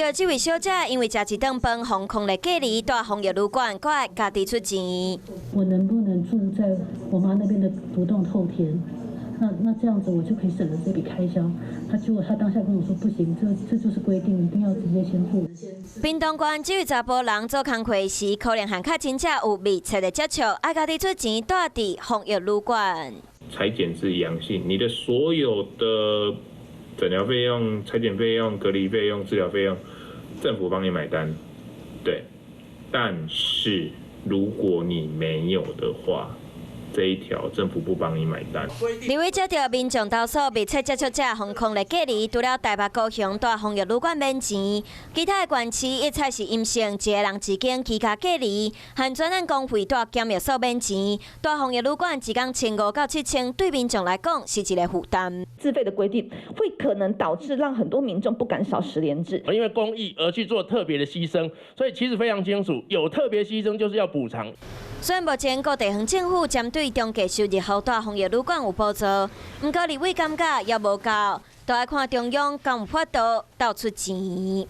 著這位小姐因為食一頓飯，予匡列隔離，蹛防疫旅館，閣愛家己出錢。我能不能住在我媽那邊的獨棟透天？那這樣子我就可以省了這筆開銷。他結果他當下跟我說不行，這就是規定，一定要直接先付。屏東縣這位查埔人做工課時，可能和確診者有密切的接觸，愛家己出錢蹛佇防疫旅館。採檢是陽性，你的所有的診療費用、採檢費用、隔離費用、治療費用，政府幫你買單，對。但是如果你沒有的話，這一條政府不幫你買單。立委接著民眾投訴密切接觸者予匡列隔離，除了台北高雄蹛防疫旅館免錢，其他的縣市一採是陰性，一個人一間居家隔離，和專案公費蹛檢疫所免錢，蹛防疫旅館一工1500到7000，對民眾來講是一個負擔。自費的規定會可能導致讓很多民眾不敢掃實聯制，因為公益而去做特別的犧牲，所以其實非常清楚，有特別犧牲就是要補償。雖然目前各地方政府針對中低收入戶蹛防疫旅館有補助，毋過立委感覺猶無夠，都愛看中央敢有法度鬥出錢。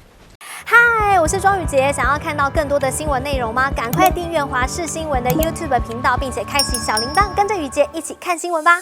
嗨，我是莊宇傑，想要看到更多的新聞內容嗎？趕快訂閱華視新聞的 YouTube 頻道，並且開啟小鈴鐺，跟着宇傑一起看新聞吧。